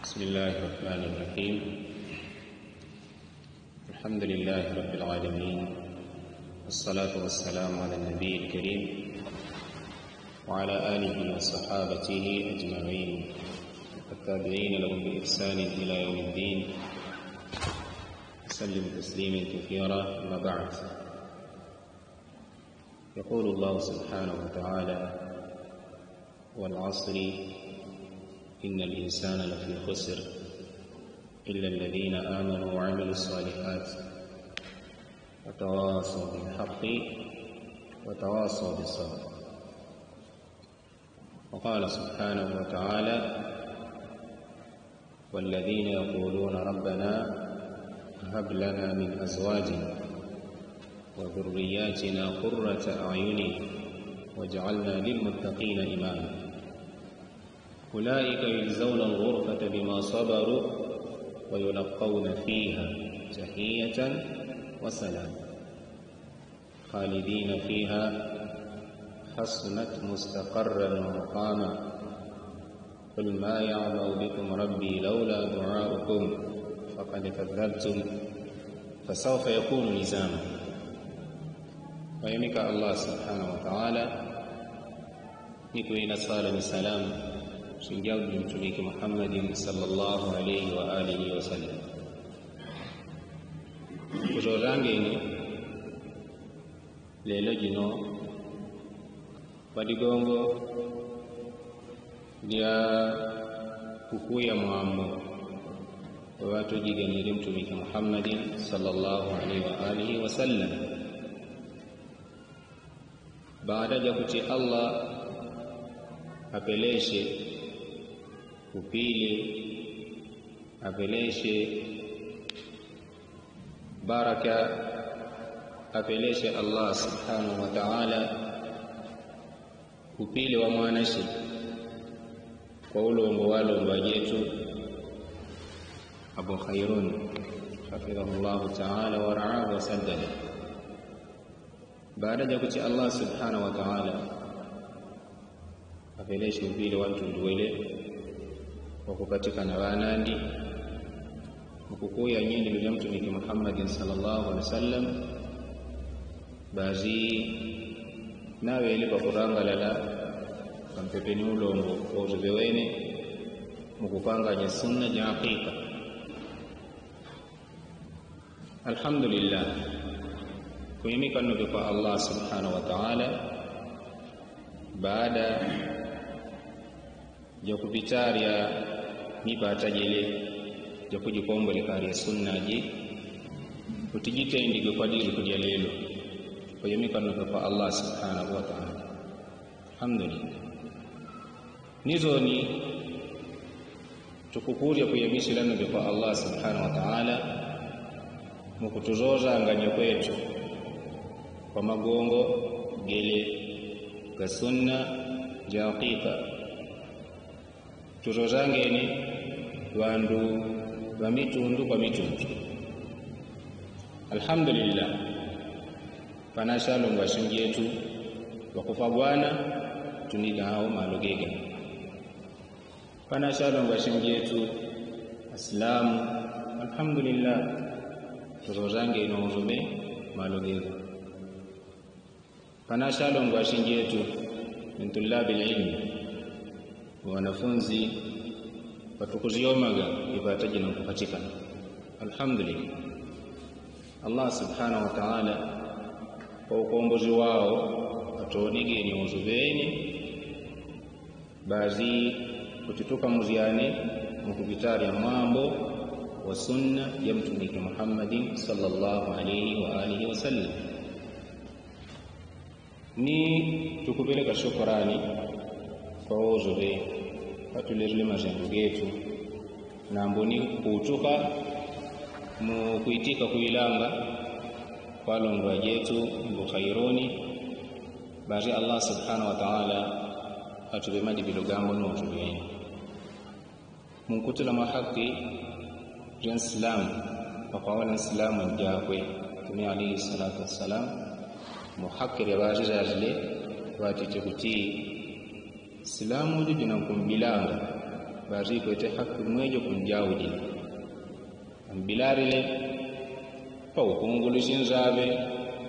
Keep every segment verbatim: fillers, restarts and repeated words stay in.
بسم الله الرحمن الرحيم. الحمد لله رب العالمين، والصلاة والسلام على النبي الكريم وعلى آله وصحابته أجمعين، والتابعين لهم بإحسان إلى يوم الدين، وسلم تسليما كثيرا. أما بعد، يقول الله سبحانه وتعالى: والعصر إن الإنسان لفي خسر إلا الذين آمنوا وعملوا الصالحات وتواصوا بالحق وتواصوا بالصبر. وقال سبحانه وتعالى: والذين يقولون ربنا هب لنا من أزواجنا وذرياتنا قرة أعين واجعلنا للمتقين إماما. أولئك يجزون الغرفة بما صبروا ويلقون فيها تحية وسلاما خالدين فيها حسنت مستقرا ومقاما. قل ما يعبأ بكم ربي لولا دعاؤكم فقد كذبتم فسوف يكون لزاما. Kwayemika Allah subhanahu wa taala, ni kuwina sala ni salamu shinjaudi mtumiki Muhammadin sallallahu alaihi wa alihi wa sallam. Kuzozangeni lelo jino kwa ligongo lya kukuya mwambo waŵatujiganile mtumiki Muhammadin sallallahu alaihi wa alihi wa sallam. Baada ja kuti Allah apeleshe upile, apeleshe baraka, apeleshe Allah subhanahu wa taala upile wa mwanashe kwa ulongo walongo wajetu Abu Khairun hafidhahu Llahu taala wa raahu wa saddada. Baada ja kuti Allah subhanahu wa taala apeleshe upile wa ntundu wele wa kupatikana ŵanandi mu kukuya nyendelo ja mtumiki Muhammadin sallallahu alaihi wa sallam, basi naŵele pakurangalala pampepeni ulongo wa uzuŵe wene mu kupanganya sunna ja hakika. Alhamdulillah, kuyimika nnupe kwa Allah subhanahu wa taala baada ja kupitarya mipata jele ja kujikomboleka lya sunna ji kuti jitendigwe kwa dili kudya lelo. Kuyimika nnupe kwa Allah subhanahu wa taala. Alhamdulillah. Nizoni tukukurya kuyamisila nnupe kwa Allah subhanahu wa taala mu kutuzozanganya kwetu kwa magongo gele ga sunna ja hakika. Tuzozangeni ŵandu ŵa mitundu kwa mitundu. Alhamdulillah, panashalongwa shinjetu ŵakupagwana tunidao malo gega. Panashalongwa shinjetu Asilamu, alhamdulillah, tuzozangeni uzume malo gega. Panashalongwa shinjetu min tulabi lilmi, wanafunzi ŵatukuziyomaga ipata jina nkupatikana. Alhamdulillah, Allah subhanahu wa taala kwa ukombozi wao atonigeni uzuŵeni. Basi kuti tukamuzyane mu kupitarya mwambo wa sunna ya mtumiki Muhammadin sallallahu alaihi wa alihi wa sallam. Ni tukupeleka shukurani kwa uzuŵe ŵatulelile mazengo getu nambo ni kuutuka mu kuitika kuilanga kwa longwa jetu Abu Khairuni. Basi Allah subhanahu wa taala atuŵe madibilo gambo ni uzuŵeni. Mu nkutila mwa haki ja nsilamu, pakwaŵa na nsilamu njakwe Mtume alaihi salatu wassalam, mu haki lya ŵazizazile ŵatite kuti nsilamu uju jina nkumbilanga Basi kwete haki mwejo kunjaujile. Ambilarile pa ukungulusi nzaŵe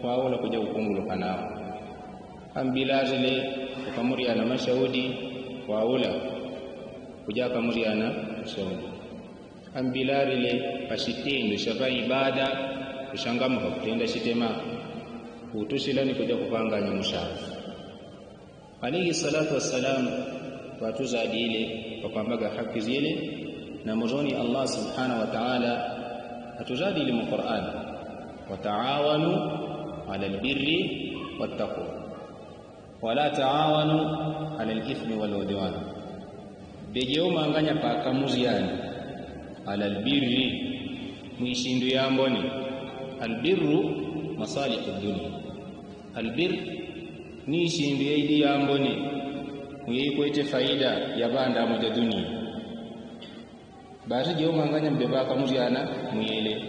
kwaula kuja ukunguluka nawo. Ambilarile ukamuryana mashaudi kwaula kuja kamuryana mashaudi. Ambilarile pa shitendo shapa ibada kushangamuka kutenda shitema. Utusilani kuja kupanganya mushafu. Alaihi salatu wassalam watuzadile pakwambaga haki zile. Na muzoni allah subhanahu wataala atuzadile mu qur'an, wataawanu ala albirri wattakwa, wala taawanu ala alithmi waludwan. Bejeumanganya pakamuzyana ala albirri, mwishindu yambone. Albirru masalihu dunia. Albir ni ishindu yaidi yambone, mwikwete faida ya ŵandamu ja dunia. Basi jeumanganya mbe ŵakamuzyana mwile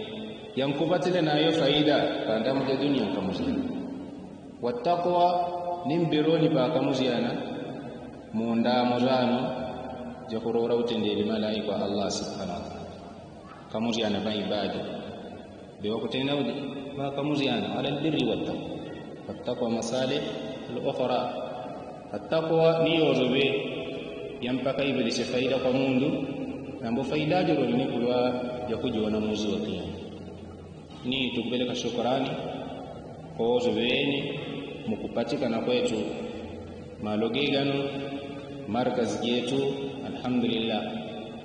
yankuŵatile nayo faida ŵandamu ja dunia nkamuzyana. Wattakwa ni mbironi ŵakamuzyana mundamu zano jakurora utendeli malaika allah subhanahu wataala. Kamuzyana ŵaibadi ŵewakutenda udi ŵakamuzyana ala albirri wattakwa. Wattakwa masalih alukhra. Attakwa ni yozo ŵe yampaka iŵeleshe faida kwa mundu. Nambo faida jololi ni kulwa jakujiwona muzi wa kiyama. Ni tukuŵeleka shukurani kwa wozo ŵene mukupatikana kwetu. Malo gegano markazi jetu alhamdulillah.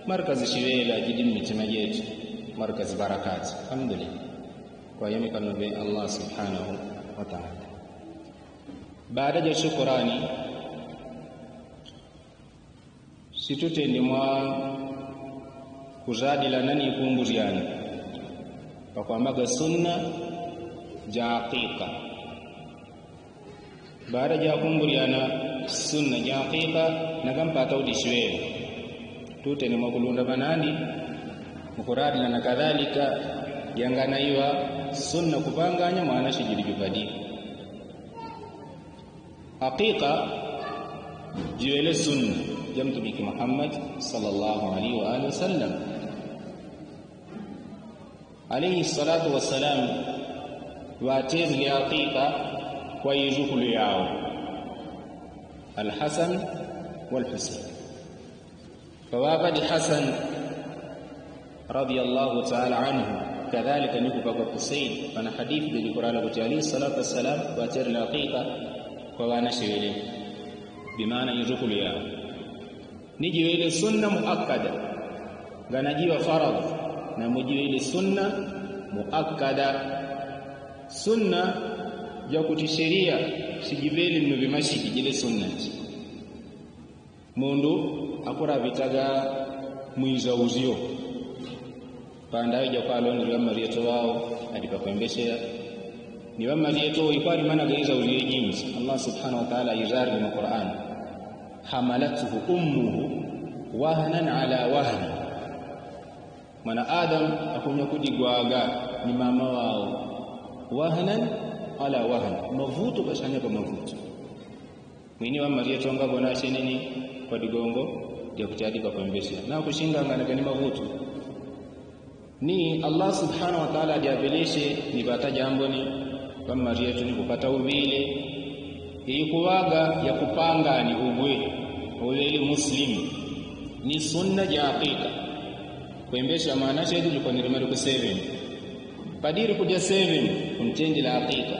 Markazi shiŵela jidi mmitima jetu. Markazi barakati alhamdulillah. Kwayamikano ŵe allah subhanahu wataala. Baada ja shukurani situtende mwa kuzadilana ni kumbuzyana pakwambaga sunna ja akika. Baada ja kumbuzyana sunna ja akika nagampata udishiwele. Tutende mwa kulunda ŵanandi mukuradilana kadhalika yanganaiwa sunna kupanganya mwana shijili jupadi. Akika jiwele sunna ja mtumiki muhammad sallallahu alaihi wasallam. Alaihi salatu wassalam ŵaterile akika kwa izukulu yao alhasan walhusain. Paŵaŵadi hasan radiyallahu taala anhu kadhalika ni kupakwa husain ŵana hadithi jajikurala kuti alaihi salatu wassalam ŵaterile akika kwa ŵana shiŵele. Bimaana izukulu yao ni jiŵele sunna muakkada. Nganajiŵa faradhi namo jiŵele sunna muakkada. Sunna jakuti sheria shijiŵele nnuŵi mashiki jile sunna nji. Mundu akuraŵitaga mwizauzyo pandaŵe jakwalondele ŵammaryeto ŵao. Adi pakwembeshea ni ŵammaryeto ikwalimanaga izauzyo ijinji allah subhanahu wataala aizarili mu qur'an. Hamalathu ummuhu wahnan ala wahni. Mwana adamu akunya kudigwaga ni mama ŵao wahnan ala wahni mavutu ŵashanya ŵa mavutu. Mwini ŵammaryeto ngagona asheneni kwa digongo dyakuti adi pakwembeshea nakushinganganaga ni mavutu. Ni allah subhanahu wataala adyaŵeleshe ni ŵata jamboni ŵammaryeto ni kupata uŵile. Ikuŵaga yakupangani ugwe uŵele muslimu ni sunna ja akika. Kwembesha mwana shetu jikwanile maliku seven padiri kuja seven kuntendila akika.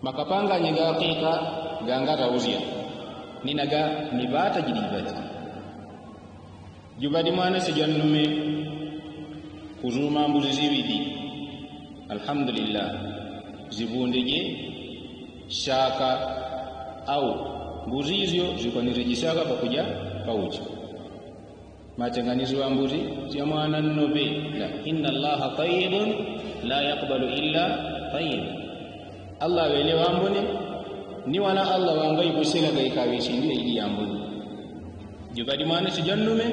Makapanganye ga akika gangatauzya ninaga ni ŵata jiliŵati. Juŵadi mwana sija nnume kuzuma mbuzi ziŵidi. Alhamdulillah. Ziŵundeje shaka au mbuzi izyo zikwanire jishaka pakuja pauja. Matenganizi ŵambuzi sya mwana nnoŵe. Inna allaha tayibun la yakbalu illa tayiba. Allah ŵele ŵambone ni wana allah ŵangaikushelaga ikaŵe shindu yaidi yambone. Juŵadi mwana sija nnume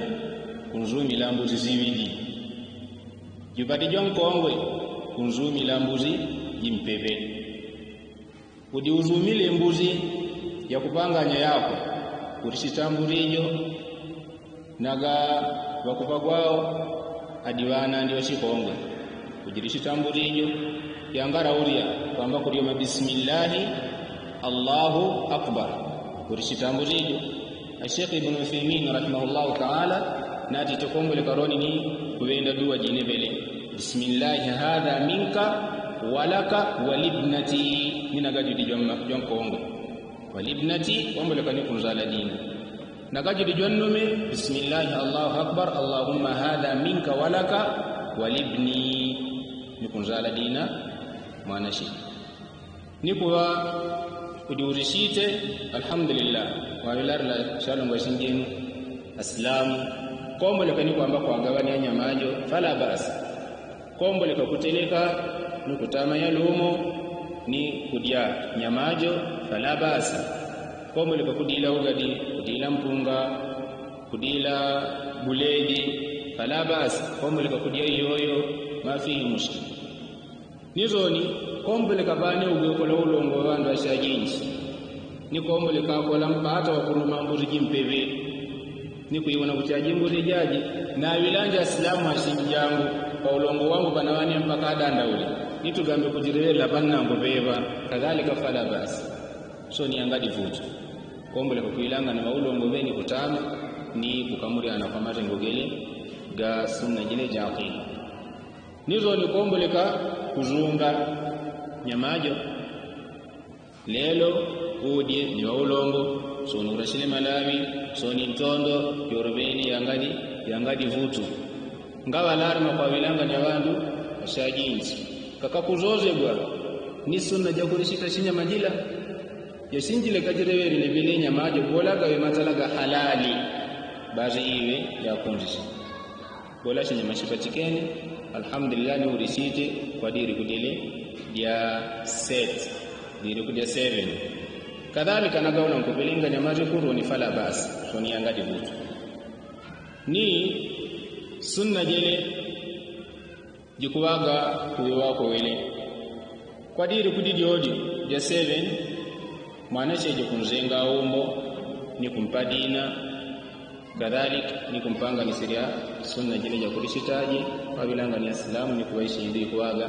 kunzumila mbuzi ziŵidi. Juŵadi jonkongwe kunzumila mbuzi jimpeŵe. Udi uzumile mbuzi yakupanganya yakwe kuti shitambulijo. Naga ŵakupagwao adiŵana ndiwo sikongwe kujili sitambulijo. Yangara ulya kwamba kulyoma bisimillahi allahu akbar. Kuli sitambulijo. Ashekh ibnu uthaimin rahimahullahu taala nati tokombolekaroni ni kuŵenda duwa jine ŵele, bisimillahi hadha minka walaka walibnati. Ni naga judi jwankongwe walibnati komboleka ni kunzala dina. Naga judi jwannume bisimillahi allahu akbar allahumma hadha minka walaka walibni. Ni kunzala dina mwanashe. Ni kuŵa udiurisite alhamdulillah. Waŵilarila syalungwa sinjenu asilamu. Komboleka ni kwamba kwagaŵani anyamajo fala basi. Komboleka kuteleka ni kutama yalumo ni kudya nyamajo fala basi. Komboleka kudila ugadi, kudila mpunga, kudila buledi fala basi. Komboleka kudya iyoyo mafihi mushkila. Ni soni komboleka ŵane ugwekola ulongo wa ŵandu asyajinji. Ni komboleka akola mpata wakuluma mbuzi jimpeŵe. Ni kuiwona kuti ajinguzi jaji naŵilanja asilamu asinjangu kwa ulongo wangu panaŵane mpaka adandauli. Ni tugambe kujileŵelela panangu ŵeŵa kadhalika fala basi. Soni yangadi vutu. Komboleka kuilangana ŵaulongo ŵeni kutama ni kukamulyana kwa matengo gele ga sunna jile ja akida. Ni soni komboleka kuzunga nyamajo. Lelo udye ni ŵaulongo soni urasile malaŵi soni ntondo. Yoroŵeni yangadi yangadi vutu. Ngaŵalarima kwaŵilanganya ŵandu asyajinji. Kakakuzozegwa ni sunna jakulisita sinyama jila. Yasinjile kajileŵelile ŵele nyamajo bola gaŵe matala ga halali. Basi iŵe yakunzisha bola sinyama sipatikene. Alhamdulillah ni ulisite kwa diri kudile dya set diri kudya seven. Kadhalika nagauna nkupelenganya mazi kuroni fala basi. Soni yangadi vutu ni sunna jele jikuŵaga kuwiŵako wele. Kwa diri kudi dyodyo dya seven. Mwanasye jikunzenga umbo ni kumpa dina. Kadhalika ni kumpanganisirya sunna jine jakulisitaji. Kwaŵilangani asilamu ni kuŵa isindu ikuŵaga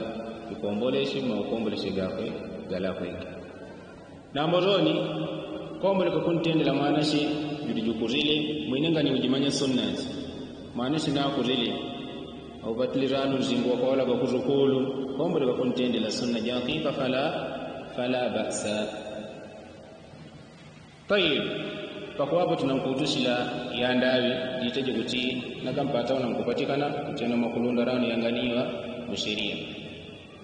ikomboleshi maukomboleshi gakwe galakwingi. Nambo soni komboleka kuntendela mwanasye judi jukurile mwinengani ujimanya sunna ji. Mwanasye nakurile aupatiliranu nzingu wakawalaga kuzukulu. Komboleka kuntendela sunna ja akika fala basa. Tayib. Pakuŵapo tunankutusila yandaŵi jiteje kuti nakampata unankupatikana kutena mwakulunda ranu yanganiwa musheria.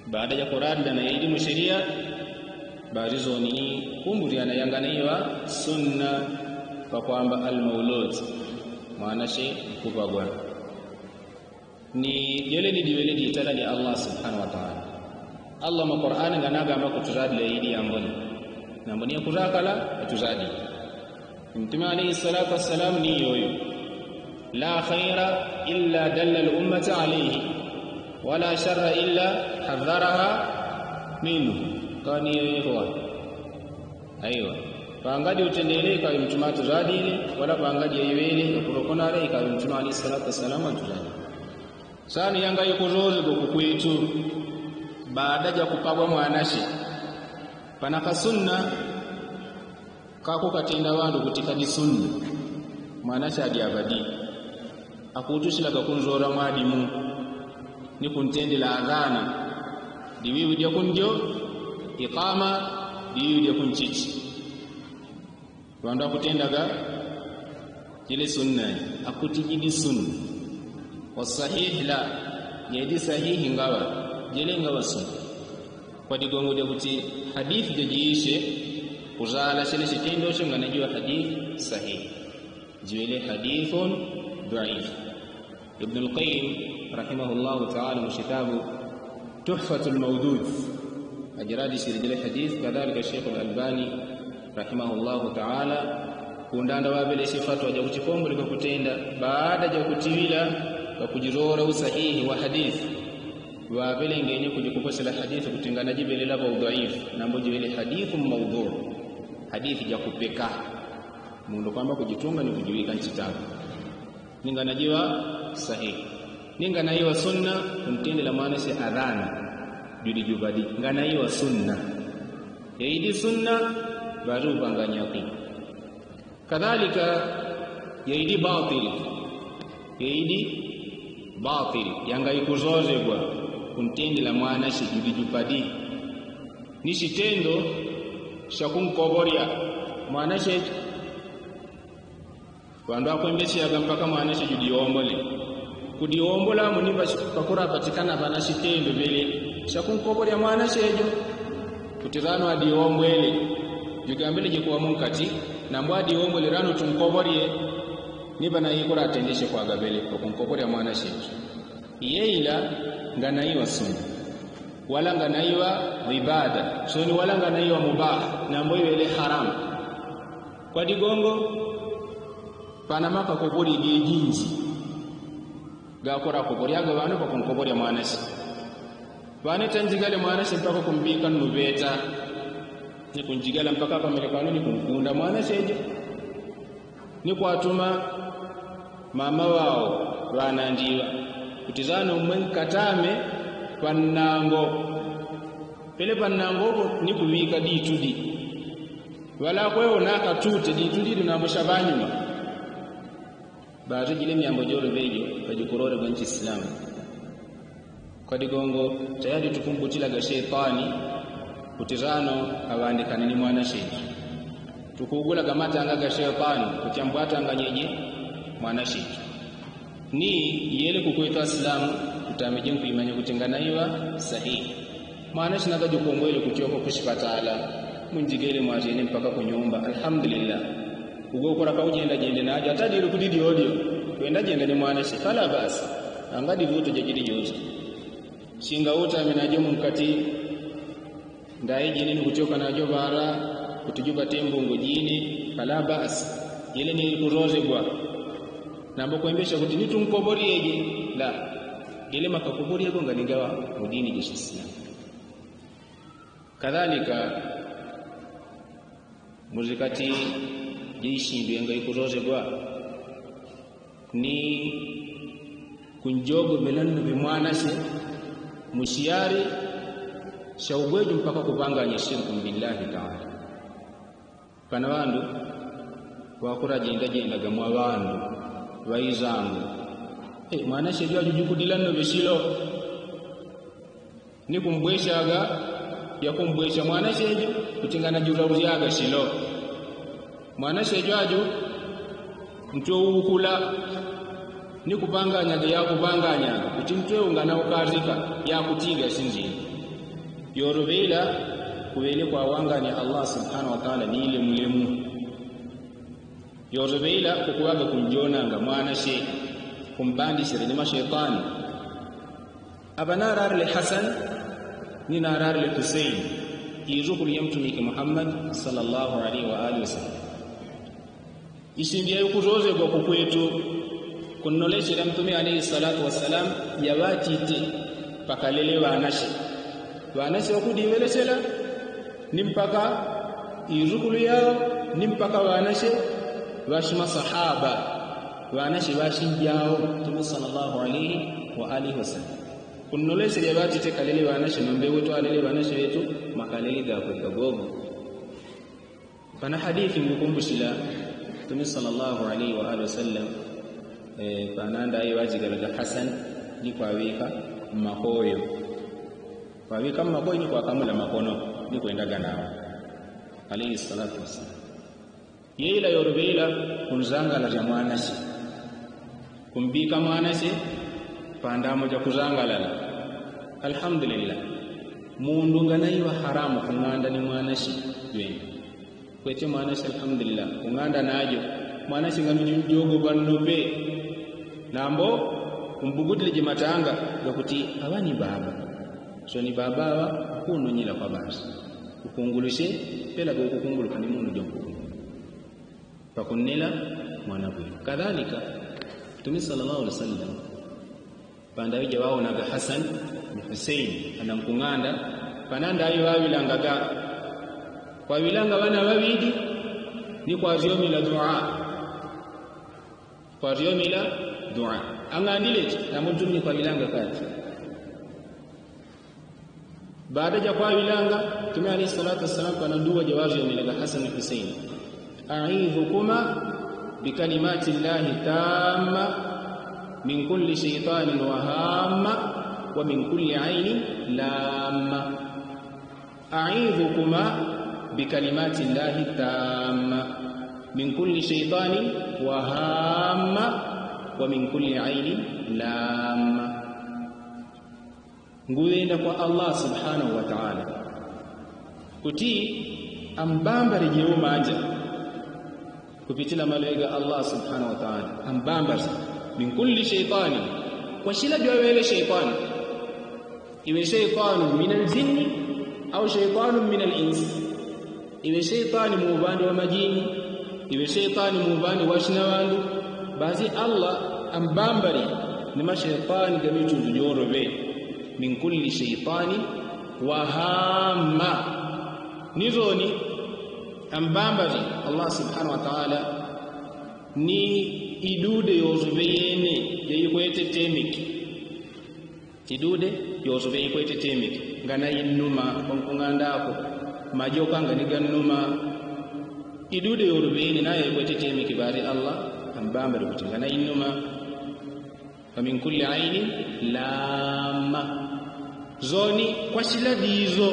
Baada jakuradila na yaidi musheria bari soni kumburyana yanganiwa sunna. Pakwamba almaulud mwanasye nkupagwa. Ni jele ni diwele ditala dya allah subhanahu wataala. Allah mwakurani nganagamba kutuzadila idi yamboni. Namboni yakurakala yatuzadila. Mtume alaihi salatu wassalamu ni yoyo. La khaira illa dalla lummata alaihi wala sharra illa hadharaha minhu. Kani yoyo kwa aiwa. Pangadi utendele ikawi mtume atuzadile wala pangadi yaiwele yakurokonale ikawi mtume alaihi salatu wassalamu atuzadile. Sani yanga yikuzoze go kukwitu baada jakupagwa mwanashe. Panaka sunna kakukatenda wandu kutikadi sunna. Mwanashe adi abadi akutusilaga kunzora mwadimu ni kuntendela adhana. Diwiwi dya kundyo ikama diwiwi dya kunchichi. Wandu akutendaga jele sunna akuti jidi sunna. Wasahihi la jedi sahihi ngawa jele ngawa sunna. Kwa digongo dya kuti hadithi jajiishe kuzala shele shitendo sho nganajiwa hadithi sahihi. Jiwele hadithun dhaifu. Ibnu lqayim rahimahullahu taala mushitabu tuhfatu lmaudud. Ajiradi shirigile hadith kadhalika shekhu lalbani rahimahullahu taala. Kundanda wapele shifatwa jakuchikomboleka kutenda baada jakutiwila kakujirora usahihi wa hadith. Wapele ngenye kujikuposela hadith kutingana jibelela pa udhaifu nambo jiwele hadithu maudhu. Hadith jakupeka. Mundu kwamba kujitunga ni kujiwika nchitabu. Ninga najiwa sahihi. Ninga naiwa sunna kuntendela mwanashe adhana judi jupadi. Nga naiwa sunna. Yaidi sunna bari upanganyaki. Kadhalika yaidi batili. Yaidi batili yanga ikuzozegwa kuntendela mwanashe judi jupadi. Ni shitendo shakunkobolya mwanashe. Ŵandu akwembesyaga mpaka mwanashe judiwombole. Kudiwombola munipa pakurapatikana ŵana shitendo ŵele shakunkobolya mwanashe jo. Kuti ŵano adiwombwele jugambile jikuŵa munkati. Nambo adiwombwele rano tunkobolye. Ni ŵana ikuratendeshe kwagaŵele pakunkobolya mwanashe jo. Iyeila nga naiwa sunna wala nga naiwa ibada soni wala nga naiwa mubaha nambo iŵele haramu. Kwa digongo pana makakoboli gejinji. Gakorakobolyaga ŵanu pakunkobolya mwanashe. Ŵane tanjigale mwanashe mpaka kumbika nnuŵeta. Ni kunjigala mpaka kwamele kwanu ni kunkunda mwanashe jo. Ni kwatuma mama ŵao ŵanandiwa kuti ŵano mwe nkatame pannango. Pele pannango po ni kuŵika ditudi. Ŵalakwewo nakatute ditudi dinambo shaŵanyuma. Baŵejile myambo joloŵejo pajikulolegwa nchisilamu. Kwa digongo tayadi tukumbutilaga shetwani kuti ŵano aŵandikane ni mwanashe jo. Tukugulaga matanga ga shetwani kuti ambwatanganyeje mwanashe jo. Ni iyele kukwetu asilamu tutamije nkwimanya kuti nga naiwa sahihi. Mwanashe nagajukombwele kutyoko kushipatala. Munjigele mwatene mpaka kunyumba alhamdulillah. Ugokora kaujendajende najo atadile kuti dyodyo kwendajenda ni mwanashe fala basi. Anga divuto jajili josi. Shinga utame najo munkati ndaijini ni kutyoka najo ŵala kuti jupate mbungu jini. Fala basi. Yele ni ikuzolegwa. Nambo kwembesha kuti nitunkobolyeje la. Yele makakobolyego nga ningawa mudini jishisina. Kadhalika muzikati jeishindu yenga ikuzozegwa ni kunjogo ŵelanno ŵe mwanashe mushiyari shaugweju mpaka kupanganya shirkun billahi taala. Pana ŵandu ŵakurajendajendaga mwa ŵandu ŵaizangu. Mwanashe jwaju jukudilanno ŵeshilo. Ni kumbweshaga yakumbwesha mwanashe jo kuti nganajurausyaga shilo. Mwanashe jwaju ntwe uukula ni kupanganyaga yakupanganyaga kuti ntwe unganaukazika yakutiga sinjini. Yoroŵeila kuŵele kwawanganya allah subhanahu wataala ni ilemulemu. Yoroŵeila kukuŵaga kunjonanga mwanashe kumbandishila ni mashetwani. Aŵa nararile hasan ni nararile huseini. Izukulu ya mtumiki muhammad sala allahu alaihi waalihi wasalam. Isimbi yaikuzozegwa kukwetu kunnolesela mtume alaihi salatu wasalam yaŵatite pakalele ŵanashe. Ŵanashe ŵakudiŵelesela ni mpaka izukulu yao ni mpaka ŵanashe ŵashimasahaba. Ŵanashe ŵashinjao mtume sala allahu alaihi waalihi wasalam. Kunnolesela yaŵatite kalele ŵanashe nombe wetu alele ŵanashe wetu makalele gakwe gagogo. Pana hadithi ngukumbushila mtume sala allahu alaihi waalihi wasalam. Pananda ayi ŵajigalaga hasan ni kwaŵika mmakoyo kwaŵika mmakoyo ni kwakamula makono ni kwendaga nawo. Alaihi salatu wasalam. Yeila yoroŵeila kunzangalasya mwanashe kumbika mwanashe pandamo jakuzangalala. Alhamdulillah. Mundu nganaiwa haramu kung'anda ni mwanashe jwene. Kwete mwanashe alhamdulillah kung'anda najo. Mwanashe nganujunjogo ŵannope nambo umbugudile jematanga gakuti aŵa ni baba. So ni baba aŵa ukunonyela kwa basi. Ukungulushe pela gokukunguluka ni mundu jonkukunguluka pakunnela mwana bwino. Kadhalika mtume sala allahu alaihi wasalam pandaŵi jaŵawonaga hasan ni huseini anankung'anda panandaŵi ŵaŵilangaga. Kwaŵilanga ŵana ŵaŵidi ni kwaryomila dua. Kwaryomila Dua ang'andile ti nambo ntumini kwawilanga kati. Baada ja kwawilanga, ntumini alehi salatu wasalamu pana dua ja wavyomelaga hasani huseini. Aidhukuma bikalimati llahi tamma min kulli sheitanin wahamma, wa min kulli ainin lamma. Aidhukuma bikalimati llahi tamma min kulli sheitanin wahamma, wa min kulli ainin lamma. Nguwenda kwa allah subhanahu wataala kuti ambambare jeumanja. Kupitila malwega allah subhanahu wataala ambambare min kulli sheitanin, kwa shila jwawele sheitani. Iwe sheitanu min aljinni au sheitanu min alinsi. Iwe sheitani muuvande wa majini, iwe sheitani muuvande wa shina wandu. Basi allah ambambare ni masheitani ga mitundu jorobe. Min kulli sheitani wahamma. Nizoni ambambare allah subhanahu wataala ni idude yorobe yene yeikwete temeki. Idude yorobe yeikwete temeki ngana innuma. Kwankung'andako majoka ngani gannuma. Idude yorobe yene nayo yeikwete temeki bari allah ambambare kuti ngana innuma. Wa min kulli ainin lamma. Zoni kwashila dizo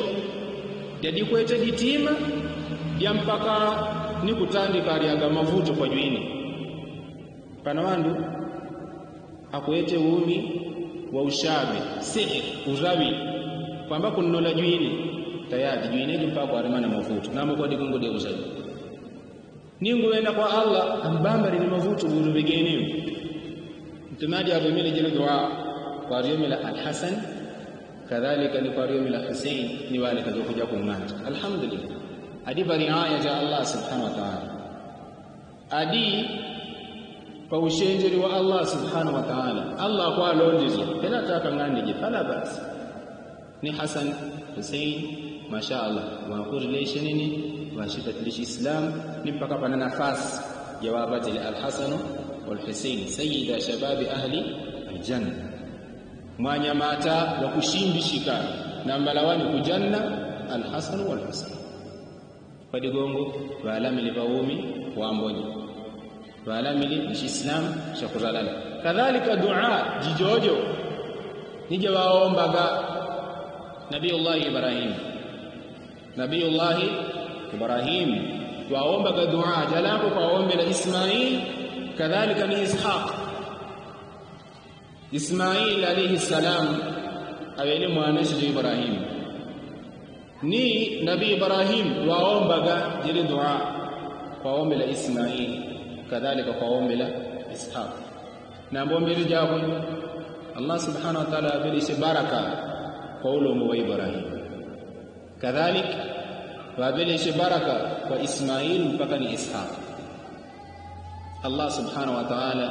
jadikwete ditima dyampaka ni kutandika alyaga mavuto kwa jwini. Pana wandu akwete umi wa ushabe sehe uzawi kwamba kunnola jwini. Tayari jwini jimpa kwarimana mavuto nambo kwa digongo dya uzawi. Ninguwenda kwa allah ambambari ni mavutu gulu bigeneu. Ntumadi aryomile jili dua kwaryomila alhasan kadhalika ni kwaryomila husein ni wale kajokuja kung'anda alhamdulillah. Adi bari aya ja allah subhanahu wataala adi pa ushenjeri wa allah subhanahu wataala allah kwalondeje. Pela taka ng'andije pala basi. Ni hasan husein masha allah wakurileshenini washipatilishi islam. Ni mpaka pana nafasi yawapatile alhasanu walhusein sayida shababi ahli aljanna. Mwanyamata wakushimbishika na mbalawani kujanna alhasanu walhusein. Kwa digongo ŵalamile ŵaumi wamboni ŵalamile ni chislamu. Chakuzalala kadhalika dua jijojo nija ŵaombaga nabiyullahi ibrahimu. Nabiyullahi ibrahimu ŵaombaga dua jalambo kwaombela ismaili kadhalika ni ishaq. Ismaili alaihi salamu aŵele mwanache ja ibrahimu. Ni nabi ibrahimu ŵaombaga jili dua kwaombela ismaili kadhalika kwaombela ishaq. Nambo mbili jakwe allah subhanahu wataala ŵaŵeleche baraka kwa ulongo wa ibrahimu. Kadhalika ŵaŵeleche baraka kwa ismaili mpaka ni ishaq. Allah subhanahu wataala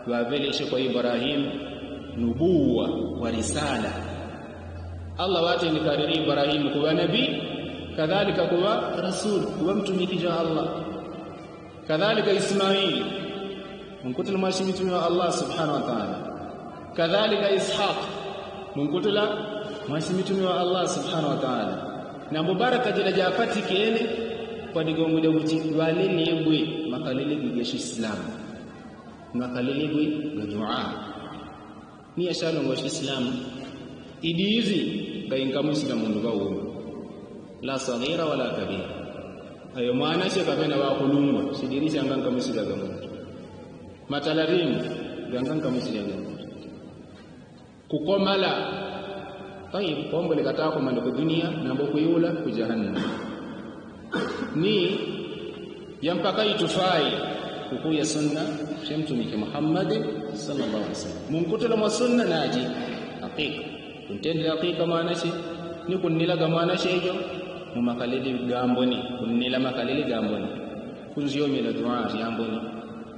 ŵaŵeleche kwa ibrahimu nubuwa wa risala. Allah ŵatendeka lili ibrahimu kuŵa nabi kadhalika kuŵa rasuli kuŵa mtumiki ja allah. Kadhalika ismaili munkutila mwashi mitumi wa allah subhanahu wataala. Kadhalika ishaq munkutila mwashi mitumi wa allah subhanahu wataala. Nambo baraka jila japatikene kwa digongo dya kuti ŵalelegwe makalelege ga chislamu. Makalelege ga dua. Ni yachalongoche islamu idizi kainkamusila mundu ŵaume la sagira wala kabira. Ayo mwanache kapena ŵakulungwa sidirisha ngankamusila gamundu. Matalarini gangankamusila gamundu. Kukomala tayib kombole katakomala ku duniya nambo kwiula ku jahannama. Ni yampaka itufai kukuya sunna sha mtumiki muhammadi sallallahu alaihi wasallam. Munkutula mwa sunna naji hakika kuntendela hakika mwanache ni kunnilaga mwanache ijo mumakalili gamboni kunnila makalili gamboni. Kunzyomela dua zyamboni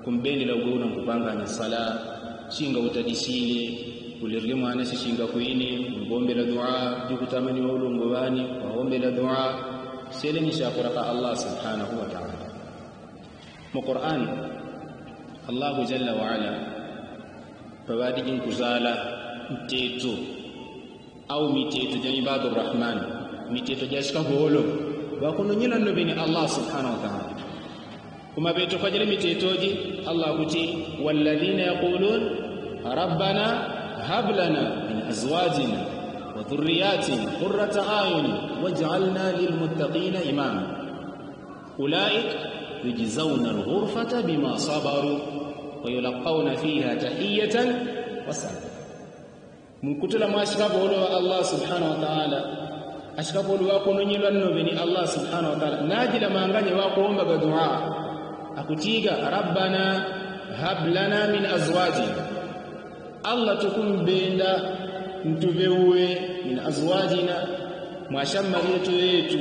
kumbendela ugweuna nkupanganya sala. Singa utadisile ulirge mwanache singa kwini umbombela dua. Jukutamani waulongo ŵani waombela dua. Sele ni shakuraka allah subhanahu wataala. Mu qurani allahu jalla waala Paŵadiji nkuzala mteto au miteto ja ibadu rahmani, miteto ja sikavolo wakunonyela nno ŵene allah subhanahu wataala. Kumaŵeto kwajele mitetoji allah kuti, walladhina yakulun rabbana hab lana min azwajina wa dhurriyatina qurrata ayuni waj'alna lilmuttaqina imama. Ulaika yujzauna alghurfata bima sabaru wayulakauna fiha tahiyatan wasalama. Munkutula mwa asikapolo wa allah subhanahu wataala, asikapolo wakunonyelwa nno ŵeni allah subhanahu wataala najila manganya wakuombaga dua akutiga rabbana hab lana min azwajina. Allah tukumbenda ntuŵe uwe min azwajina, mwa ashammalyetu ŵetu,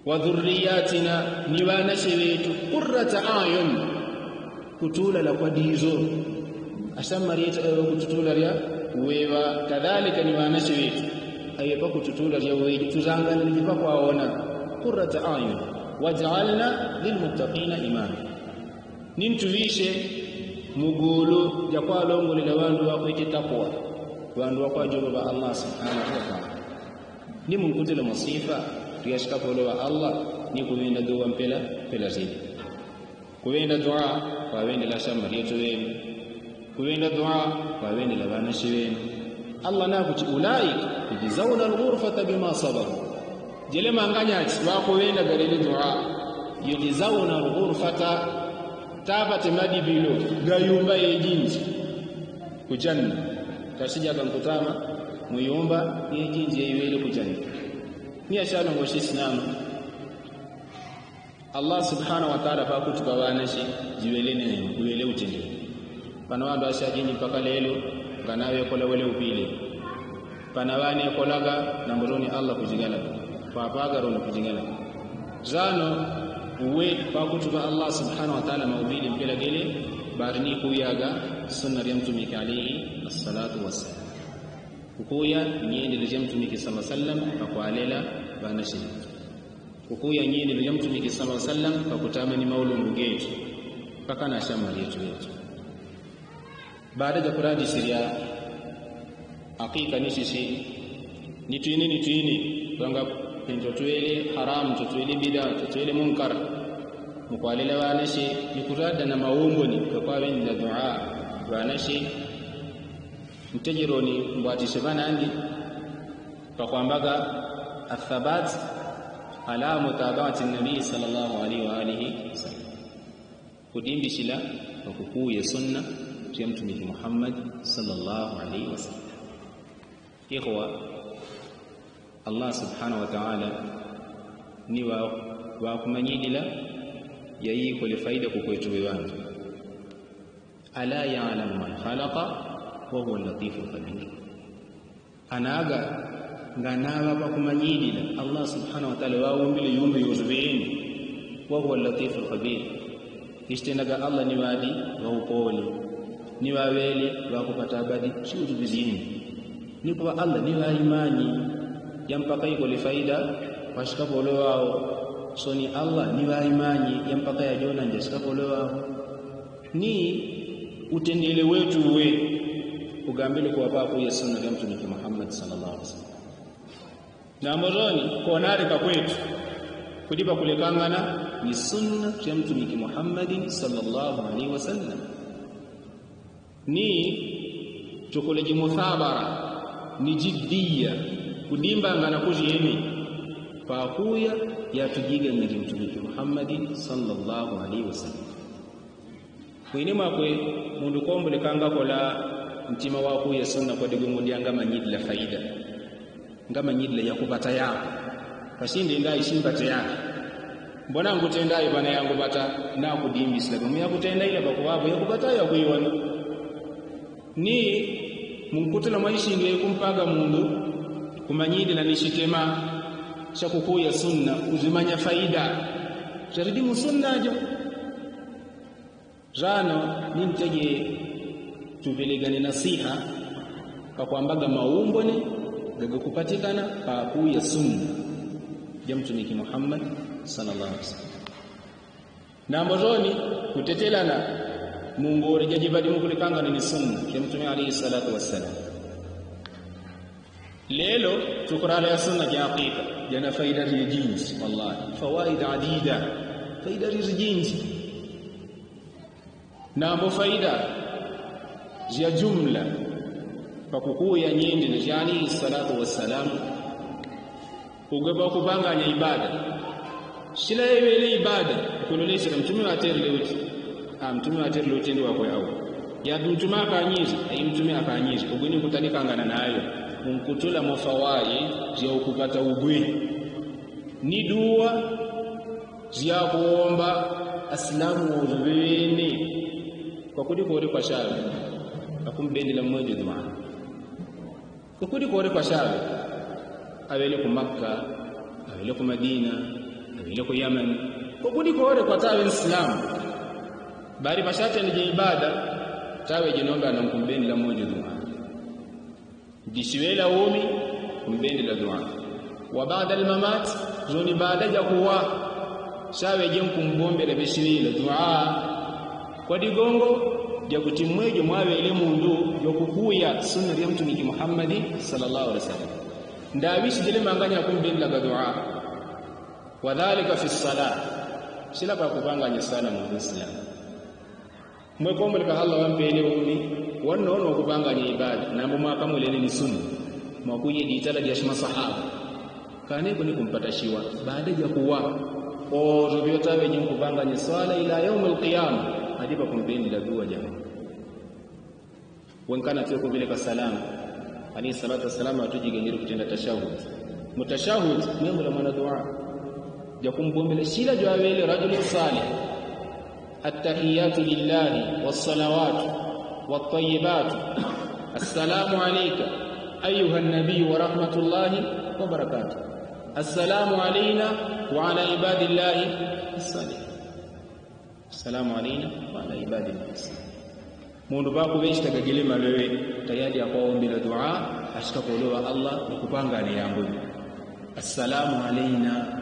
wa dhurriyatina, ni ŵanashe ŵetu, kurrata ayun, kutulala kwa dizo. Ashammalyetu awe kututula lya uweŵa kadhalika ni ŵanashe ŵetu awe pakututula lya uweji tuzanganilije pakwaona. Kurrata ayun waj'alna lilmuttaqina imama. Ni ntuŵishe mugulu ja kwalongolela ŵandu ŵakwete takwa, ŵandu ŵakwajoŵa ŵa allah subhanahu wataala. Ni munkutila mwa sifa tuyasikapolo ŵa allah ni kuŵenda duwa mpela mpela zili. Kuŵenda duwa kwaŵendela ashammalyetu ŵenu, kuŵenda duwa kwaŵendela ŵanashe ŵenu. Allah nakuti ulaika yujzauna alghurfata bima sabaru. Jele manganyachi ŵakuŵenda galele duwa yujzauna alghurfata, taŵate madiŵilo ga yumba yejinji kujanna. Tasijaga nkutama mu yumba yejinji yeiŵele kujanna. Ni ashalongoshe sinama allah subhanahu wataala pakuti paŵanashe jiŵele nene uŵele utendele. Pana ŵandu ashajinji mpaka lelo nganaŵekola wele upile. Pana ŵanekolaga nambo roni allah kujigalaga, papaga roni kujigalaga. Zano uwe pakuti pa allah subhanahu wataala maupile mpela gele. Bari ni kuyaga sunna lya mtumiki alaihi assalatu wassalam. Kukuya nyendele lya mtumiki sala sallam pakwalela ŵanashe ŵetu. Kukuya nyendele lya mtumiki sala sallam pakutamani maulungu getu mpaka na ashammalyetu ŵetu. Baada ja kuradisirya akika ni sisi ni twini ni twini, panga pinto twele haramu twele bida twele munkar. Mukwalela ŵanashe ni kurada na maumboni kakwaŵendela duwa ŵanashe. Ntejeroni mbwatishe ŵanandi pakwambaga athabat ala mutabaati nabii sala llahu alaihi waalihi wasallam. Kudimbishila pakukuya sunna sya mtumiki muhammad sala llahu alaihi wasallam. Ikhwa, allah subhanahu wataala ni ŵakumanyilila yaikole faida kukwetu ŵeŵandu. Ala yalamu man khalaqa wahuwa latifu lkhabir. Anaga nganaŵa pakumanyilila allah subhanahu wataala ŵaumbile yumbe yosu ŵeni. Wahuwa latifu lkhabir. Isitendaga allah ni ŵadi ŵaupole ni ŵaŵele ŵakupata abadi siutupizyeni. Ni kuŵa allah ni ŵaimanyi ya mpaka ikole faida kwa asikapolo ŵao. So ni allah ni ŵaimanyi ya mpaka yajonanja asikapolo ŵao. Ni utendele wetu uwe ugambile kuŵa pakuya sunna lya mtumiki muhammad sala llahu alaihi wasallam. Nambo roni konale kakwetu kudi pakulekangana ni sunna sya mtumiki muhammadin sala llahu alaihi wasallam. Ni tukoleji muthabara ni jiddiya kudimbangana kusyeni pakuya yatujiganyije mtumiki muhammadin sala llahu alaihi wasallam. Mwini mwakwe mundu kombolekanga kola ntima wakuya sunna kwadegwe ngudya ngamanyilila faida. Ngamanyilila yakupata yako. Kasindi ndayi simbate yake mbona ngutenda ayi pana yangupata. Nakudimbisila pamu yakutenda ila pakuŵapo yakupata yakwiwana. Ni munkutula mwaishinge kumpaga mundu kumanyilila ni sitema syakukuya sunna kuzimanya faida syatidi musunna jo. Rano ninteje tupelegane nasiha pakwambaga maumbone gagakupatikana pakuya sunna ja mtumiki muhammad sala llahu alaihi wasallam. Nambo roni kutetelana Mungore jajiba dimukulikanga nini sunna jamtume alaihi salatu wassalam. Lelo tukurala ya sunna ja akika jana faida rijinji wallahi fawaida adida. Faida rijinji. Nambo faida ja jumla pakukuya nyindi ni ja alaihi salatu wassalam. Ugwe pakupanganya ibada. Sila yewele ibada. Kulolesela mtume waterile uti a mtume waterile uti ndi wakwe au ya mtume akanyiri ayi mtume akanyiri ugwe ni kutalikangana nayo. Unkutula mofawayi ja ukupata ugwe ni duwa ja kuomba asilamu wozubiwene. Kwakudi kore kwashali akumbendela mwejo duwa. Kwakudi kore kwashali awele ku makka, awele ku madina, awele ku yamani. Kwakudi kore kwatawe nsilamu bari pashatene ja ibada. Tawe jinombe anankumbendela mwejo duwa. Jisiwela umi kumbendela duwa. Wa baada almamat zoni baada jakuwa sawe jenkumbombela besiwela duwa. Kwa digongo jakuti mwejo mwawele mundu jakukuya sunna ja mtumiki muhammadi sallallahu alaihi wasallam. Ndawisijele manganya kumbendela ga duwa. Wadhalika fi sala. Sila pakupanganya sala mundu nsilamu. Mwekomboleka allah wampele umi wannono wakupanganya ibada nambo mwakamwelene ni sunna. Mwakuye ditala dya shimasahaba. Kane kuni kumpatashiwa baada jakuwa. Ozo byotawe jinkupanganya swala ila yaumi alkiyama. Adipa kumpendela duwa jama. Wenkana twe kuvileka salamu alaihi salatu wasalamu atujigenjele kutenda tashahudi. Mutashahudi mwemula mwana duwa jakumbombela shila jwawele rajulu salih. Attahiyatu lillahi wassalawatu wattayibatu. Assalamu alaika ayuha nabiyu warahmatullahi wabarakatu. Assalamu alaina waala ibadillahi assalihin. Assalamu alaina waala ibadillahi assalihin. Mundu pakuŵe chitagagile maŵeŵe tayadi akwaombela duwa. Ashika koloŵa allah nikupangane yamboni. Assalamu alaina.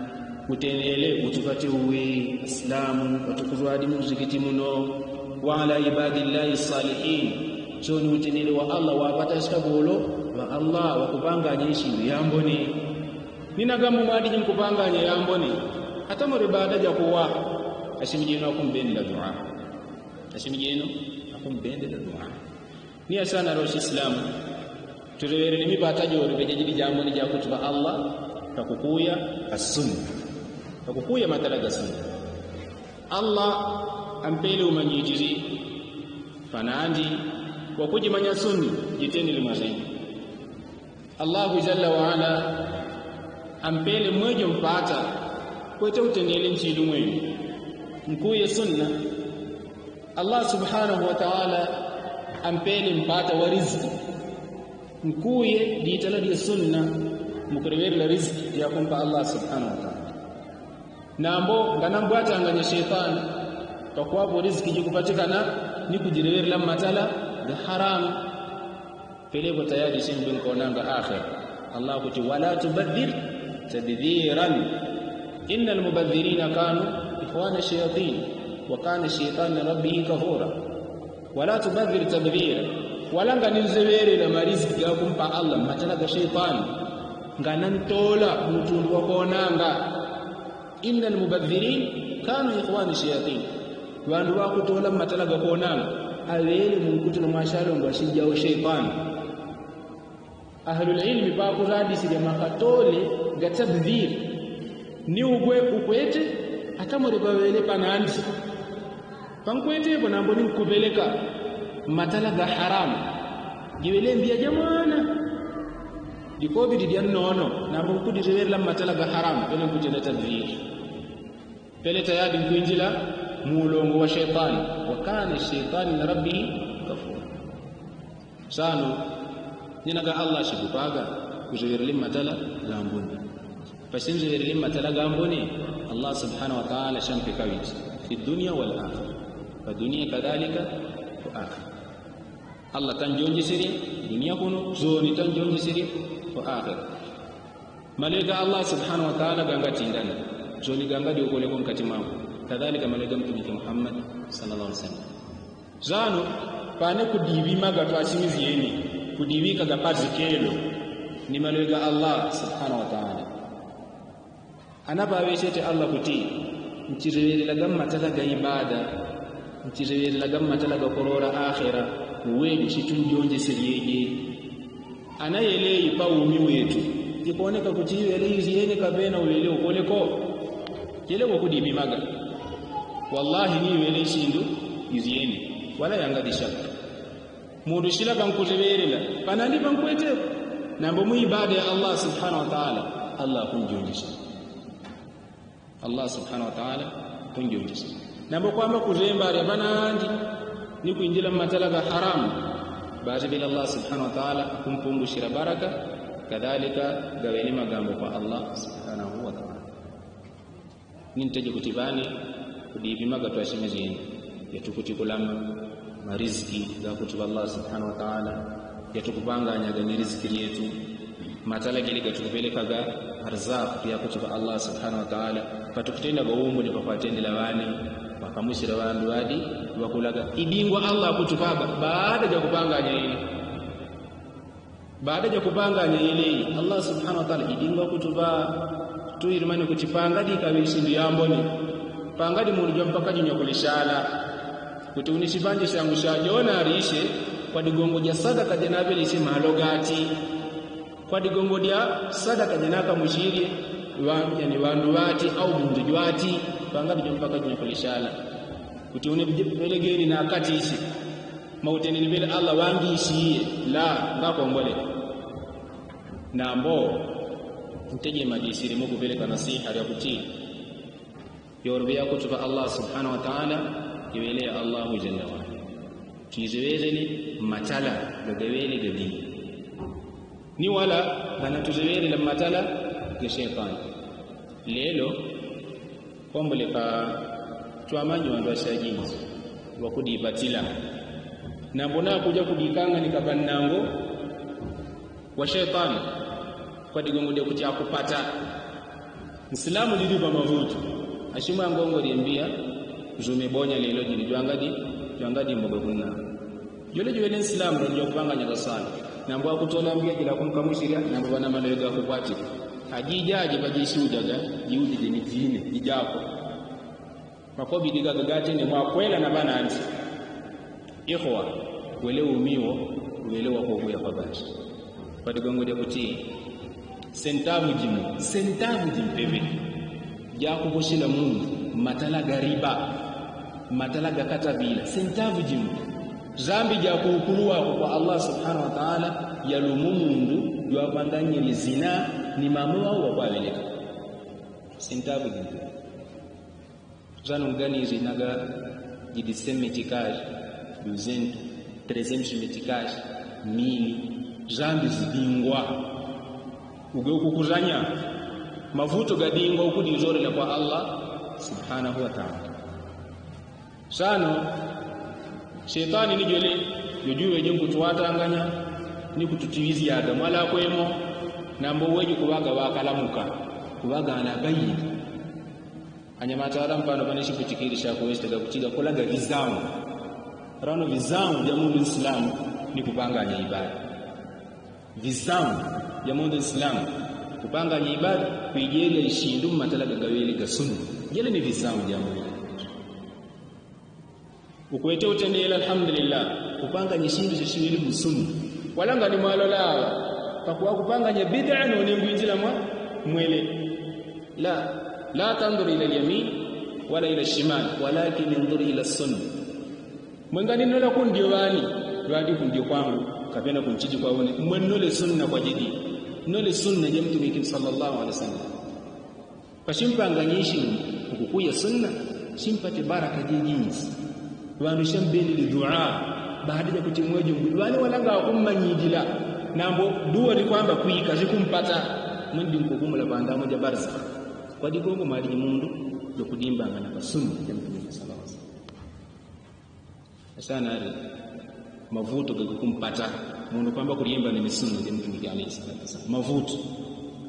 Utenele utupate uwe asilamu watukuzwadi munzikiti muno. Waala ibadillahi assalihin. Soni utenele wa allah wapata ashika koloŵa allah wakupangane ishiwi yamboni. Ninagambo mwadiji nkupanganya yamboni. Atamore baada jakuwa. Ashimijino akumbendela duwa. Ashimijino akumbendela duwa. Ni asana roshi islamu. Turewerele mipata jori bejejili jamboni jakutuba allah. Pakukuya asunna. Pakukuya matala gasunna. Allah ampele umanyijili panandi wakujimanya sunna jitenile mazeni. Allahu jalla waala ampele mwejo mpata kwete utenele nchilu mwenu. Nkuye sunna. Allah subhanahu wataala ampele mpata wa riziki. Nkuye ditala dye sunna. Mukurewerela riziki yakumpa allah subhanahu wataala. Nambo nganambwatanganya shetani. Pakwapo riziki jikupatikana ni kujirewerela mmatala ga haramu. Pelepo tayari singwi nkonanga akhira. Allah kuti wala tubadhir tabdhiran. Inna almubadhirina kanu ikhwana shayatin. Wakana shetani lirabbihi kafura. Wala tubadhir tabdhira. Wala nganinzewerela mariziki gakumpa allah mmatala ga shetani. Nganantola mutundu wakonanga. Inna almubadhirin kanu ikhwana shayatin. Ŵandu ŵakutola mmatala gakonanga aŵele munkutula mwashalongo ashijao shetani. Ahlulilmi pakuradisile makatole ga tabdhiri. Ni ugwe ukwete atamore paŵele panandi. Pankwetepo nambo ni nkupeleka mmatala ga haramu. Jiŵele mbiya jamwana. Dikobidi dyannono nambo nkudirewerela mmatala ga haramu pele nkutenda tabdhiri. Pele tayadi nkwinjila muulongo wa shetani. Wakana shetani lirabbihi kafura. Sano nyina ga allah shikupaga kuzewerele mmatala gamboni. Pasinzewerele mmatala gamboni allah subhanahu wataala shampeka witi fi dunia walakhira. Fa dunia kadhalika. Wa akhira. Allah tanjonjesele dunia kuno zoni tanjonjesele. Wa akhira. Malwega allah subhanahu wataala gangatindana zoni gangadi ukoleko nkati mwangu. Kadhalika malwega mtumiki muhammad sallallahu alaihi wasallam. Sano pane kudiŵimaga twasimizyeni kudiŵikaga pazikelo ni maloŵe ga allah subhanahu wataala. Anapaŵechete allah kuti nchileŵelelaga mmatala ga ibada nchileŵelelaga mmatala ga kolola akhera. Uweli situnjonjeselyeje anayeleyi pa umi wetu. Tikoneka kuti iŵele izyene kapena uŵele ukoleko. Yele wakudiŵimaga wallahi ni iŵele isindu izyene. Wala yanga disha mundu shila pankuteŵelela panandi pankwete. Nambo mu ibada ya allah subhanahu wataala allah akunjonjesha. Allah subhanahu wataala akunjonjesha. Nambo kwamba kuzemba alya panandi ni kwinjila mmatala ga haramu. Basi bila allah subhanahu wataala akumpungushila baraka. Kadhalika gaŵene magambo kwa allah subhanahu wataala. Ninteje kuti ŵane kudiŵimaga twashimizyeni. Yatukuti kulama mariziki gakuti ŵa allah subhanahu wataala. Yatukupanganyaga ni riziki lyetu. Matala gele gatukuŵelekaga arzak yakuti ŵa allah subhanahu wataala. Patukutendaga umbuni pakwatendela ŵane wakamusila ŵandu ŵadi ŵakulaga idingwa allah akutupaga. Baada jakupanganya ili baada jakupanganya ili allah subhanahu wataala idingwa akutupa. Tuilimani kuti pangadi ikaŵe isindu yamboni pangadi mundu jwampaka jinyakulishala. Kuti unisipanje shangu shajona alishe kwa digongo ja sadaka janaŵelishe malo gati kwa digongo dya sadaka janakamushilye yani ŵandu ŵati au mundu jwati. Pangadi jwampaka jinyakulishala kuti uneŵelegeni nakatishe. Mauteneni ŵele allah wangishiye la ngakombole. Nambo nteje majisili mukuŵeleka nasiha lyakuti yoloŵe yakutuŵa allah subhanahu wataala iŵele ya allahu jalla waala. Tuizeŵelele mmatala gagaŵele gadii ni wala ŵanatuzeŵelela mmatala ga shetani. Lelo kwamboleka twamanyi ŵandu ŵashajinji ŵakudipatila. Nambo nakuja kudikang'anika pannango wa shetani kwa digongo dyakuti akupata. Nsilamu didi pa mavutu ashimwa ngongo lyembiya. Nzume bonya lelo jili jwangadi jwangadi mboga kunna. Jole jiwele nsilamu lelo jwakupanganya kasala. Nambo akutola mbiya jila kunkamushilya nambo ŵana maloŵe gakukwatila. Ajijaji pajishujaga jiujije ni jine jijako. Makobidi gaga gatende mwakwela na ŵanandi. Ikhwa wele umiwo wele wakokuya kwa ŵanandi. Kwa digongo dyakuti sentavu jimu sentavu jimpeŵe jakuposhela mundu mmatala ga riba mmatala ga kataŵila sentavu jimu. Zambi jakuukulu wako kwa allah subhanahu wataala yalumu mundu jwapanganyile zina ni mama wau wakwaŵeleka. Sentavu jimpeŵe. Zano mganizi naga jidi sen metikaji duzentu trezentu metikaji mili. Zambi zidingwa uge ukukuzanya mavuto gadingwa ukudizolela kwa allah subhanahu wataala. Sano shetani ni jwele jwejwejwe nkutuwatanganya ni kututiŵizyaga mwalakwemo. Nambo uweji kuŵaga ŵakalamuka kuŵaga anabayili. Anyamata ŵalamu pano ŵane shikutikili shakuwesitaga kutiga kulaga ŵizamu. Rano ŵizamu ja mundu nsilamu ni kupanganya ibada. Ŵizamu ja mundu nsilamu kupanganya ibada kwijelya ishindu mmatala gagaŵele ga sunna. Jele ni ŵizamu ja mundu ukwete utendela alhamdulillah. Kupanganya ishindu shashiŵele mu sunna. Walanga ni mwalolawa pakuŵa kupanganya bidaa none ngwinjila mwa mwele. La la tandur ila lyamin wala ila shimal walakin indur ila sunna. Mwenga ni nnola kundyo ŵani ŵadi kundyo kwangu kapena kunchiji kwa une mwe nnole sunna kwa jidi. Nnole sunna ja mtumiki sala llahu alehi wasallam. Pashimpanganyishe ukukuya sunna shimpate baraka jejinji. Ŵandu shambelele duwa baada jakuti mwejo mbuli ŵane walanga wakummanyijila. Nambo duwa likwamba kwika zikumpata. Mwendinkukumula pandamu ja barza kwa digongo mwaliji mundu jokudimbangana pa sunna ja mtumiki sala llahu alehi wasallam. Asana ali mavuto gakukumpata mundu kwamba kulyemba ni misunna ja mtumiki alehi salatu wasalam mavuto.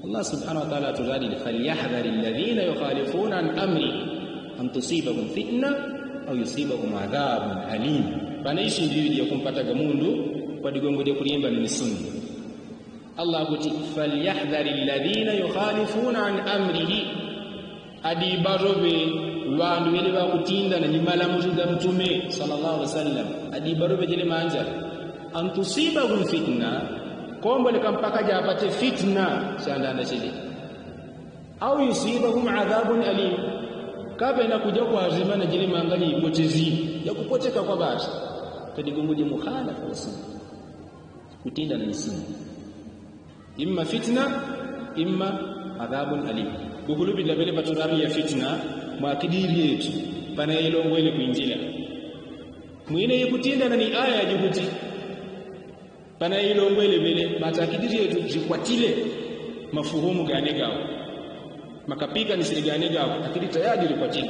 Allah subhanahu wataala atulalile falyahdhari lladhina yukhalifuna an amri an tusibahum fitna au yusibahum adhabun alim. Pana isimbi iwidi yakumpataga mundu kwa digongo dyakulimba ni misunni. Allah kuti, falyahdhari alladhina yukhalifuna an amrihi. Adibarobe wandu wele wakutindana ni malamuzi ga mtume sallallahu alaihi wasallam. Adibarobe jele manja, an tusibahum fitna. Komboleka mpaka japate fitna shandanda chele, au yusibahum adhabun alim, kapena kuja kwazimana jele mangani ipotezi yakupoteka kwa basi. Kadigongo dya mukhalafa wa sunna, kutindana ni sunna. Imma fitna, imma adhabun alim. Kukulubila bele paturari ya fitna mwakidiri yetu pana yailongwele kwinjila. Mwine yikutindana ni aya jikuti pana yailongwele bele matakidiri yetu jikwatile mafuhumu gane gawo, makapika ni sili gane gawo akidi tayadi likwatile.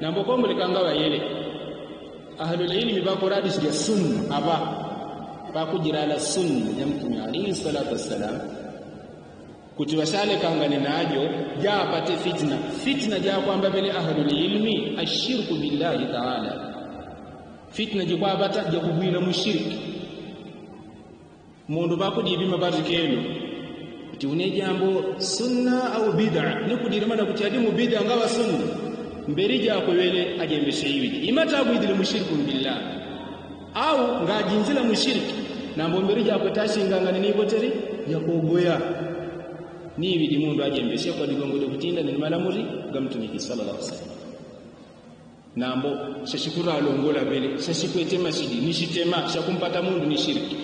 Nambo komboleka ngawa yele, ahlul ilmi bakuradi sili ya sunna aba, bakujirala sunna ya mtume alaihi salatu wassalam. Kuti wasalekangane najo japate fitna. Fitna jakwamba bele ahlul ilmi ashirku billahi taala. Fitna jikwabata jakugwila mushiriki. Mundu bakudibima bazikelo kuti une jambo sunna au bida, nikudirimana kuti adimu bida ngawa sunna. Mbeli jakwe wele ajembeshe iwidi imatagwidile mushirikun billah, au ngajinzila mushiriki. Nambo mbeli jakwe tashingangane ni iboteri yakogoya. Ni iwidi mundu ajembeshe kwa digongo dyakutinda ni malamuzi ga mtumiki sallallahu alaihi wasallam. Nambo shashikuralongola bele shashikwete masidi ni shitema shakumpata mundu ni shiriki.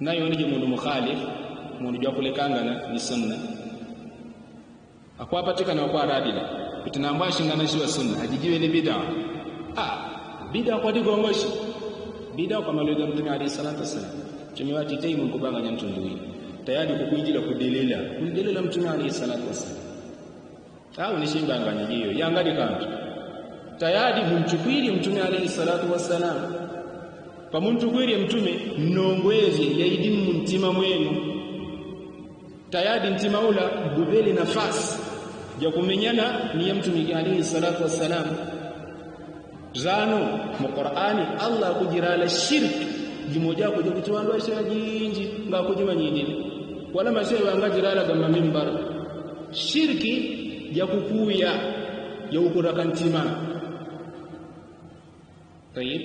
Nayo niji mundu mukhalifu, mundu jwakulekangana ni sunna. Akwapatikana wakwaradila kuti nambo ashingana shiwa sunna ajijiwele bida. Ah, bida kwa digongoshi. Bida kwa malwega mtume alaihi salatu wassalam. Mtume wati taimu nkubanganya ntundu wini tayadi kukwinjila kudelela kudelela mtume alaihi salatu wassalam. Au ni shimbanganya jiyo yangali kantu. Tayadi muntukwirye mtume alaihi salatu wassalam. Pamuntukwirye mtume nnongwezye yaidi mmuntima mwenu. Tayadi ntima ula gubele nafasi jakumenyana ni ya mtumiki alaihi salatu wassalam. Zano mu qur'ani allah akujirala shiriki jimojako jakuti wandu washe ajinji ngakujimanyinjini. Wala mashehe wangajirala ga mamimbara shiriki jakukuya yaukuraka ntima. Tayib.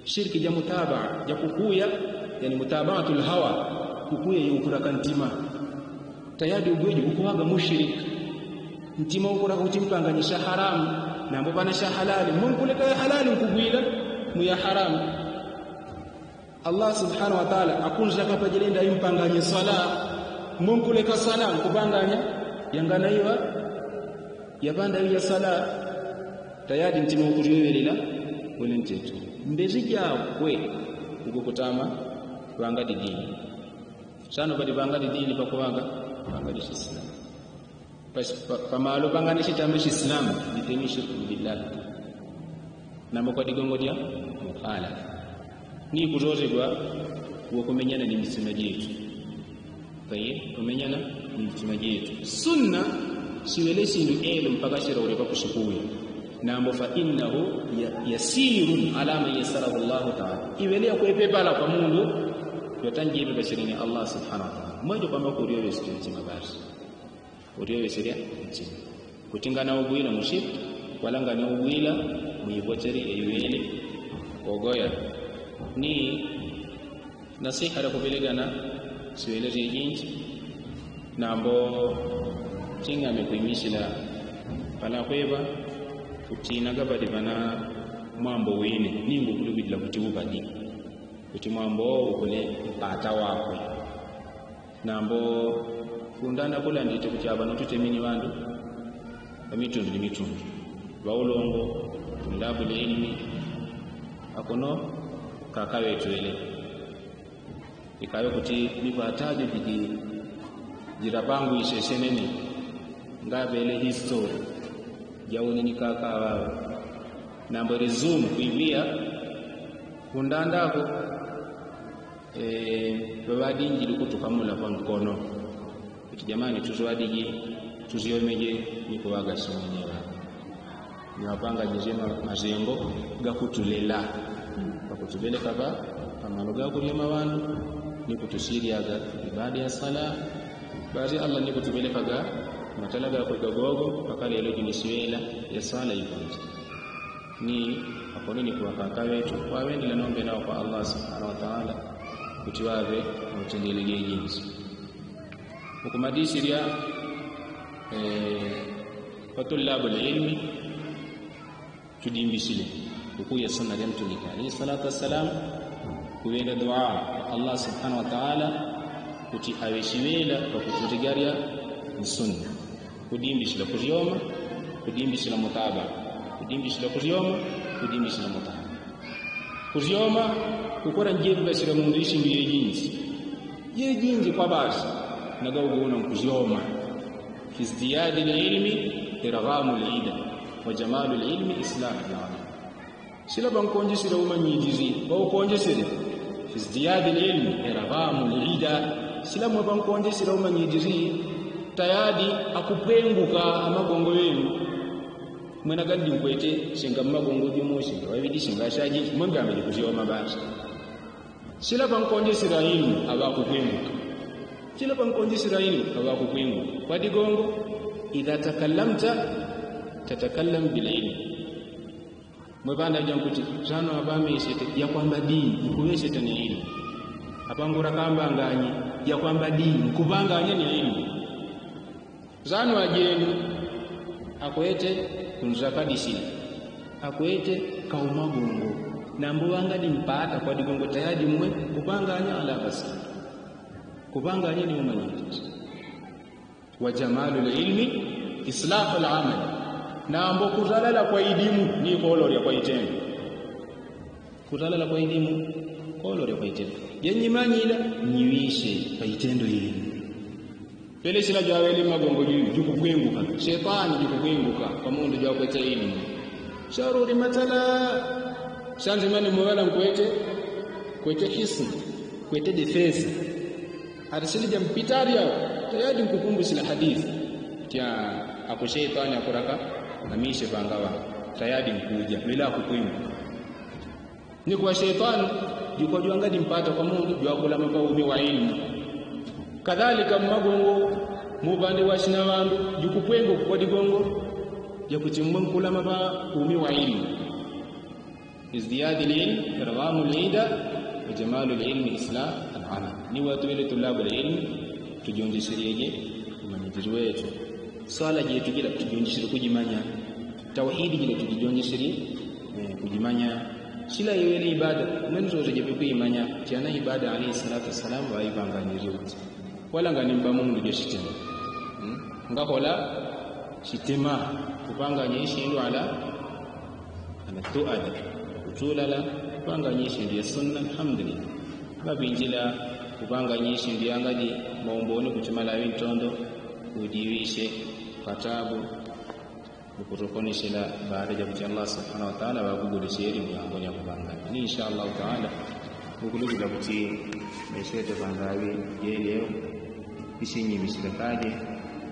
Shiriki ja mutabaa ja kukuya, yani mutabaatul hawa. Kukuya yaukuraka ntima. Tayadi ugweji ukuwaga mushiriki. Ntima ukuraka kuti mpanganye sha haramu. Nambo pana sha halali munkuleka ya halali nkugwila mu ya haramu. Allah subhanahu wataala akunjaka pajilenda impanganye swala. Munkuleka swala nkupanganya yangana iwa yapanda iya swala. Tayadi ntima ukuryowelela. Wene ntetu mbezi jakwe. Ukukutama pangadi dini. Sano padi pangadi dini pakuwaga pangadi shisina. Pamalo panganishe chambe shislamu. Jitemi shirku billahi. Namba kwa digongo dya mukhalafa ni kutozegwa. Wakumenyana ni misima jetu. Paye kumenyana ni misima jetu sunna. Siwele sindu elo mpaka shira ulepa kushikuya. Nambo fa innahu yasirun ala man yasarahu allahu taala. Iwele yakwepepala kwa mundu yotanjebe pashireni allah subhanahu wataala. Mwejo kwamba kuryowesile ntima basi. Uryowesile ntima. Kuti nganaugwila mushiriki wala nganaugwila muiboteri yaiwele. Kogoya ni nasiha lyakupelegana. Siwele syejinji. Nambo ching'ame kwimisila panakweva. Kuti nagapadi pana mwambo wine ningukulupilila kuti upadi. Kuti mwambo ukule mpata wakwe. Nambo kundanda kula ndite kuti apano tutemini ŵandu ŵamitundu ni mitundu ŵaulongo. Tundabule ilimi akono kakaŵetwele. Ikaŵe kuti ni kwatajo jiji jilapangwishe shenene. Ngaŵele histori jaunini kakaŵaŵe. Nambo resumu kwiŵia kundandako. Ŵaŵadinjili kutukamula kwa nkono. Kuti jamani tuzwadiji tuzyomeje. Ni kuŵaga simonyeŵa ni ŵapanganyije mazengo gakutulela. Pakutupeleka pa pamalo gakulyoma ŵandu ni kutusilyaga ibadi ya sala. Basi allah ni kutupelekaga matala gakwe gagogo pakalelo jinisiŵela ya sala ikonje. Ni akonini kuŵakaka ŵetu waŵendela nombe nawo kwa allah subhanahu wataala kuti waŵe mutendele gejinsi. Ukumadisirya kwa tullabu lilmi tudimbisile ukuya sunna lya mtumika alaihi salatu wassalam. Kuŵenda dua kwa allah subhanahu wataala kuti aŵesiŵela pakututigarya nsunna. Kudimbisila kuryoma kudimbisila mutaba. Kudimbisila kuryoma kudimbisila mutaba. Kuryoma kukora njebugasila mundu isimbi yejinji yejinji kwa basi. Nagauguuna nkuryoma. Fi izdiyadi lilmi irghamu lida wa jamalu lilmi islahu lama. Sila pankonjesile umanyijiri paukonjesile. Fi izdiyadi lilmi irghamu lida. Sila mwe pankonjesile umanyijiri tayadi akupwenguka amagongo ŵenu. Mwena gandi nkwete singa mmagongo jumo singa ŵaŵidi singa shaji mwembe amajikusyoma basi. Sila pankonjesile ilimu aŵakupwenguka. Sila pankonjesile ilimu aŵakupwenguka kwa digongo. Idha takallamta tatakallam bililimu. Mwepanda jankuti sano apamesete yakwamba dini nkuŵesete ni ilimu. Apangura kambanganye yakwamba dini nkuŵanganye ni ilimu. Sano ajeni akwete kunzakadisila akwete kaumagongo. Nambuŵangadi mpata kwa digongo tayadi mwe kuŵanganye alabasi. Kuŵanganye ni umanyititi. Wa jamalu lilmi islahu lamal. Nambo kuzalala kwa idimu ni kololya kwa itendo. Kuzalala kwa idimu kololya kwa itendo. Janyimanyila nyiŵishe kwa itendo yenu. Pele sila jwaŵele mmagongo jukupwenguka shetani jukupwenguka kwa mundu jwakwete idimu. Sharuri matala shanzimani mweŵala nkwete kwete hismu kwete defesa. Ati sili ja mpitari yao tayadi nkukumbusila hadithi. Tya ako sheitwani akuraka amishe pangaŵa tayadi nkuja lwela akukwimba. Ni kwa sheitwani jukwa jwangadi mpata kwa mundu jwakulama pa umi wa ilimu. Kadhalika mmagongo mupande wa shina ŵandu jukupwengo kwa digongo jakuti mwe nkulama pa umi wa ilimu. Izdiyadi lilmi irghamu lida wa jamalu lilmi islah alamal. Ni watuŵele tulabu lilmi tujonjesiryeje umanyijiri wetu. Swala jetu jila tujonjesiri kujimanya. Tauhidi jila tujijonjesiri kujimanya. Sila iŵele ibada mwenzozo jepe kuimanya. Tyana ibada alaihi salatu wassalam ŵaipanganyiri uti wala nganimba mundu joshitima. Ngakola shitima kupanganya ishindu ala ala tuada kutulala. Kupanganya ishindu ya sunna alhamdulillah. Ŵapinjila kupanganya ishindu yangadi maumboni kutimala aŵi ntondo kujiŵishe patabu. Ukutokonesela baada jakuti allah subhanahu wataala ŵakugulisheli myango nyakupanganya ni insha allahu taala. Ukulujila kuti maisha yetu pandaŵi yeleo. Ishinyiŵishile kaje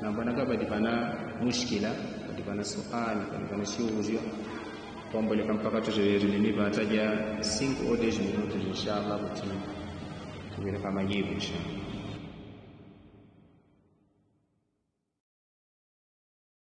nambona kapati pana mushikila pati pana suali pati pana shiuzyo. Kwamboleka mpaka tuteŵele ni mipata ja singu ode jiminote insha allah kuti tuŵele kama jibu insha allah.